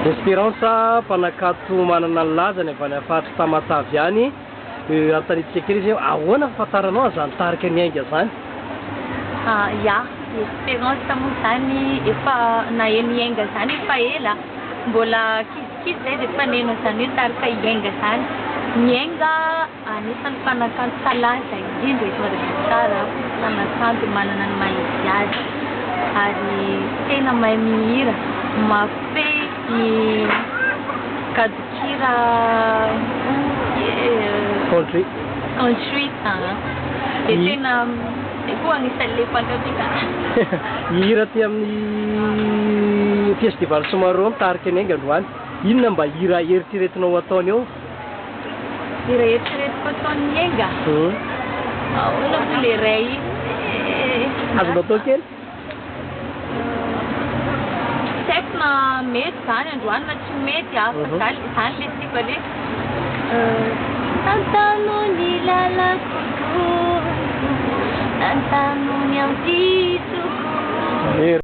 Espérance, mpanakanto manana ny lazany avy any amin'ny faritra Tamatave any. Anontaniantsika kely izy hoe ahoana ny fahafantaranao an'izany tarika Ny Ainga izany? Ya, Espérance moa izany efa naheno Iainga izany efa ela, mbola ankizikizy izay dia efa naheno an'izany hoe tarika Iainga izany. Ny Ainga anisan'ny mpanakanto kalaza indrindra eto Madagasikara, mpanakanto manana ny maha izy azy ary tena mahay mihira, mahafehy ny gadon-kira Country. Country, dia tena zay koa anisan'le mpankafy ka. Hihira aty amin'ny festival Somaroho ny tarika Ny Ainga androany. Inona mba hira eritreretinao ataony eo? Hira eritreretiko ataon'ny Ainga? Ahoana moa le ray iny e? Azonao atao kely? Tsy haiko na mety zany androany na tsy mety a, fa zany zany le sipa le Tantano ny lalako Tompo, tantano ny ampitso.